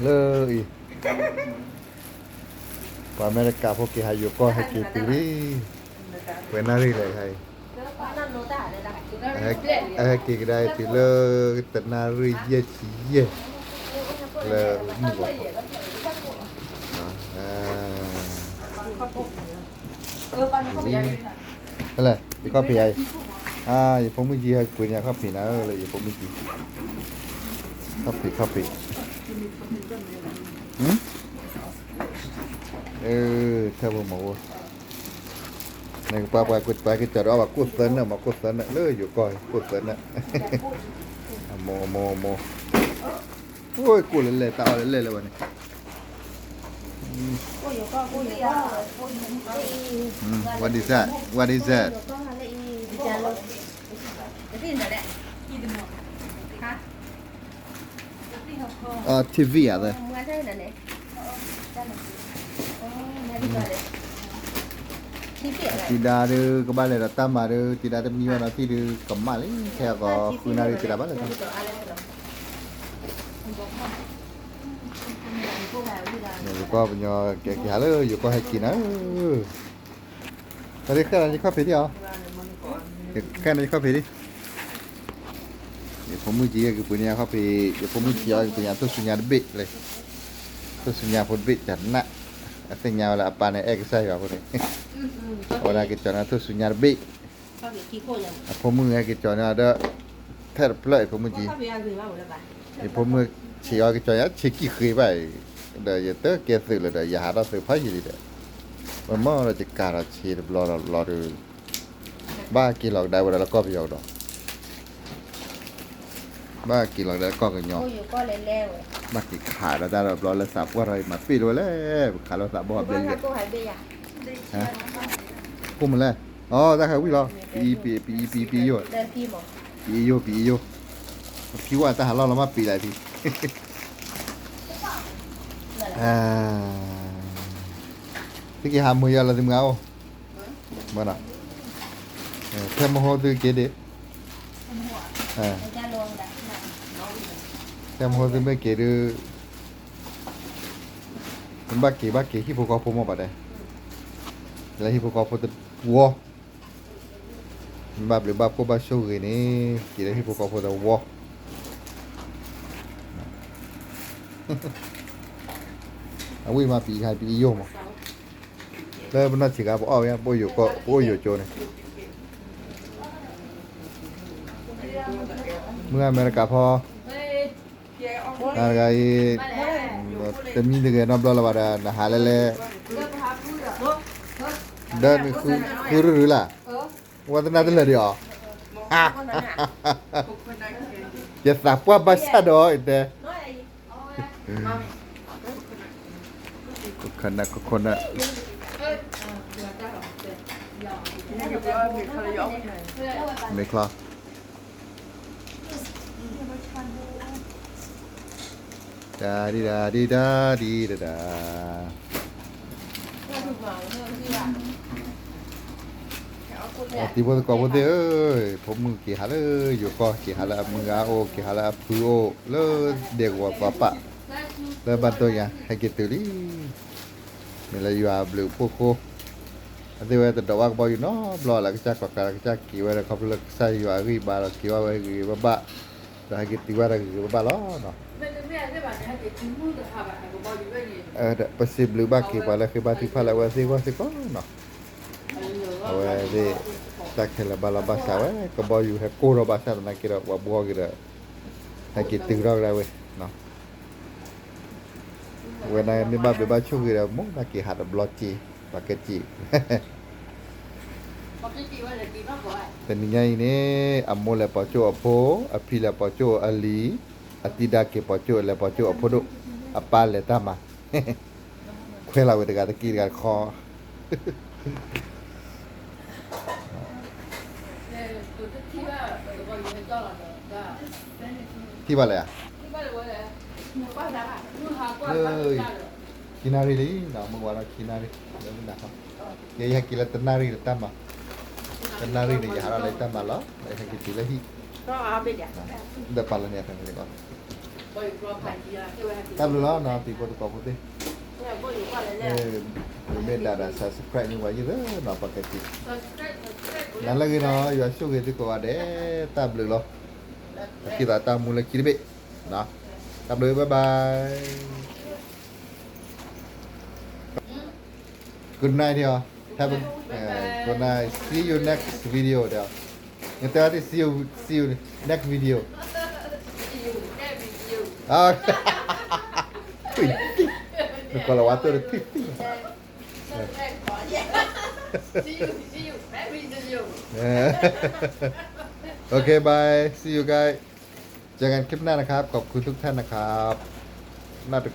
လၢအံၤ, ပှၤအမဲရကၤဖိက့ၤဟးယိၤကီၢ်ဟဲက့ၤတုၤလံ, ပှဲၤနၣ်ရံၣ်လဲၣ်, အဟဲက့ၤကဒါအံၤတုၤလၢ တနၣ်ရံၣ်ယဲၢ်ဆံယဲၢ်, လၢမုၢ်ဂီၤခီ, ဟဲလဲၣ် ယခီၣ်ဖံးဧါအံၤ, ယဖိမုၣ်ကၠံဟဲကပှ့ၤန့ၢ်ယခီၣ်ဖံးနၤဧၢ, လၢယဖိမုၣ်ကၠံ, ခီၣ်ဖံး ခီၣ်ဖံး, ထၢၣ်ဖိမီၤဖိ, နကပှၤပှၤကပှၤက့ၤကၠီၤဒီးအီၣ်ဘၣ်ကိၣ်သၢနၢၣ်မး, ကိၣ်သၢနၢၣ်လၢယိၤကီၢ် ကိၣ်သၢနၢၣ်, အမိၢ် အမိၢ် အမိၢ်, အိၣ်ကိၣ်လၢလဲၣ် တၢ်အီၣ်လၢလဲၣ်လၢဝဲန့ၣ်, ဝဲဒ်စဲ ဝဲဒ်စဲ ထံၣ်ဖံးဧါသၢ, တံၤဒါဒုး ကဘၣ်လဲၤဒီးတၢ်မၤဒုး တံၤဒါတမံဝဲနီၤထံၣ်ဒုး ကမၣ်လံ ခဲအံၤဃီ ဃုနၣ်ရံၣ်တံၤဒါဘၣ်လဲၤတၢ်, ယိၤကီၢ်ပညီကဲက့ၤဟးလၢယိၤကီၢ်ဟဲက့ၤနၤဧၢ, တၢ်ဒ်ဃဲနၤယခီၣ်ဖံးဒံးဧါ, ဃဲနၤယခီၣ်ဖံးဒံး ယဖိမုၣ်ကၠံကပှ့ၤန့ၢ်ယခီၣ်ဖံး, ယဖိမုၣ်ကၠံအီၤကပှ့ၤန့ၢ်အထိၣ်ဆူညါတဘ့ၣ်လဲၣ်, ထိၣ်ဆူညါဖိတဘ့ၣ်တနၣ်, အသ့ၣ်ညါဝဲလၢအပၢ်န့ၣ်အဲၣ်ကစၢ်ယွၤအဃိန့ၣ်, အဝဲဒၣ်က့ၤကၠီၤန့ၢ်အထိၣ်ဆူညါတဘ့ၣ်, အဖိမုၣ်ဟဲက့ၤကၠီၤန့ၢ်အီၤဒီး, ထဲတဖျၢၣ်ယဖိမုၣ်ကၠံ, ယဖိမုၣ်ဆံးအီၤကၠီၤညါဆံးကံၢ်ဃ့ဘၣ်အံၤ, ဒီးယတကဲသုးလၢၤဒီး ယဟးထီၣ်သုးဖးယံာ်လံဒီး, ဝဲမ့ၢ်ဒီးယကၤဒီးဆံးတဘျီဒီးဘျီဒီး ဘၣ်က့ၤလီၤကဒါဝဲဒၣ်လၢကီၢ်ပယီၤကဒီး, ဘၣ်က့ၤလီၤကဒါလၢကီၢ်ကညီ, ဘၣ်က့ၤခးဒီးတၢ်ဒီးဘျီလၢသးပှၢ်ထီၣ်အံၤမၤပ့ၢ်လီၤဝဲလဲၣ်, ပခးလီၤသးဘီၣ်ဘဲလဲၣ်, ကိၣ်မလဲၣ်, အီ တၢ်ခးဝံၣ်လီၤ, ပအံ ပအံ ပအံယိာ်, ပအံယိာ် ပအံယိာ်, ပဖံဝဲတၢ်ဟးလီၢ်လီၤမးပံးလၢဖံ သုက့ၤဟးမုာ်ယၤလီၤသုမုာ်အအိၣ်, ထဲမဟိသုက့ၤဒံး, ထဲမဟိသုမ့ၢ်က့ၤဒုး, ဘၣ်က့ၤဘၣ်က့ၤဟံၣ်ဖိဃီဖိမ့ၢ်ဘၣ်တဲ, လၢဟံၣ်ဖိဃီဖိတဝီ, ဘၣ်ဘျုးဘၣ်ဖှိၣ်ဘၣ်ဆိၣ်ဂ့ၤန့ၣ်, က့ၤလၢဟံၣ်ဖိဃီဖိတဝီ, အဝံၣ်မးပအံ ပအံယိာ်မး, လၢပနီၢ်ဆံးခါပအီၣ်ဝဲ ပအိၣ်ယိၤကီၢ် ပအိၣ်ယိၤကၠိန့ၣ်, မုၢ်အမဲရကၤဖီ နတဂၤအံၤ, တမံတဂဲၤနီတဘျီလၢၤဘၣ်ဒီး နဟးလဲၣ်လဲၣ်, ဒီးနဃုရူၢ်ရူၢ်လၢ်, ဝဲသနာ်တလၢာ်ဒံးအီၤ, ယသးပှၢ်ဘၣ်ဆၣ်ဒီးအီၤတဲ, coconut coconut, မ့ၢ်ချီ တၢ်ဒံးတၢ်ဒံးတၢ်ဒံးတၢ်ဒံး, တံၤဖိသကိးဖိသ့ၣ်ဧၢ, ဖိမုၣ်က့ၤဟးလၢယိၤကီၢ် က့ၤဟးလၢအမုၢ်အအိၣ် က့ၤဟးလၢအဖုအိၣ် လၢဒဲကဝီၤသီပာ် လၢဘၣ်ဒိညါ ဟဲက့ၤတုၤလံ မ့ၢ်လၢယွၤအဘျုးအဖှိၣ်အဃိ, အသ့ၣ်ဝဲတဒိးဘၣ်ကဘီယူၤနီတဘျီလၢကစၢ်ကီးကးလၢကစၢ်က့ၤဝဲဒီး ခီဖျိလၢကစၢ်ယွၤအဂံၢ်ဘါဒီးက့ၤဘၣ်ဝဲဂ့ၤဂ့ၤဘၣ်ဘၣ်, ဒီးဟဲက့ၤတုၤဘၣ်ဒီးဂ့ၤဂ့ၤဘၣ်ဘၣ်လီၤ. ပစံးဘျုးဘၣ်က့ၤပှၤလၢဃ့ဘါထုကဖၣ်လၢအဝဲသ့ၣ်အဂီၢ်စ့ၢ်ကီးနီၤ. အဝဲသ့ၣ် တၢ်ခဲလၢာ်ဘၣ်လီၤဘၣ်စးဝဲ ကဘီယူၤဟဲကိၢ်ထီၣ်ဘၣ်ဆၣ်သနာ်က့ဒီး ပှၤဘှီက့ၤဒီး ဟဲက့ၤတုၤထီၣ်ကဒါဝဲ ဝဲဒၣ်မ့ၢ်ဘၣ်ဘျုးဘၣ်ဆိၣ်ဂ့ၤဒီး မိၢ်ဘၣ်က့ၤဟးတဘျီစ့ၢ် ပှၤကစ့ၢ် တနံၤညါအံၤန့ၣ် အမိၢ်လဲၤပိာ်ကၠိၣ်အဖိ, အဖံလဲၤပိာ်ကၠိၣ်အလံၤ, အတံၤဒါက့ၤပိာ်ကၠိၣ် လဲၤပိာ်ကၠိၣ်အဖိဒိၣ်, အပၢ်လဲၤတၢ်မၤ, ခွဲးလီၤဝဲတဂၤတက့ၢ်တဂၤတခီ ထံၣ်ဘၣ်လဲၣ်ဧါ, လၢ ခံနၣ်ရံၣ်လံ, မုၢ်ဝါထီၣ်ခံနၣ်ရံၣ်, လၢမုၢ်နၤခီ, ယဲယဟဲက့ၤလၢတနၣ်ရံၣ်လၢတၢ်မၤ, တနၣ်ရံၣ်န့ၣ် ယဟးထီၣ်လၢတၢ်မၤလီၤ, ယဟဲက့ၤတုၤလၢဟံၣ်, ဒီးပာ်လီၤန့ၣ်ဖဲန့ၣ်လီၤ. တၢ်ဘျုးလီၤနီၤ ပံၤဖိသကိးဖိသ့ၣ်, မ့ၢ်ဒၣ်ဒၣ် subscribe န့ၢ်ပှၤယုၢ်သနီၤ ပှၤကဲက့ၤ, နၤလၢအဂ့ၤနီၤ ယွၤဆိၣ်ဂ့ၤသုကိးဂၤဒဲး, တၢ်ဘျုးလီၤ, ပက့ၤသးတၢ်မူလၢခံတဘ့ၣ်, တၢ်ဘျုး bye bye, good night ဒီး, have a, good night, see you next video ဒီး, နတဲအီၤ see you, see you next video, နကိးလီၤဝဲတိၢ်တထံၣ်သံ, OK bye, see you guys, เจอกันคลิปหน้านะครับ ขอบคุณทุกท่านนะครับ, น่าจะ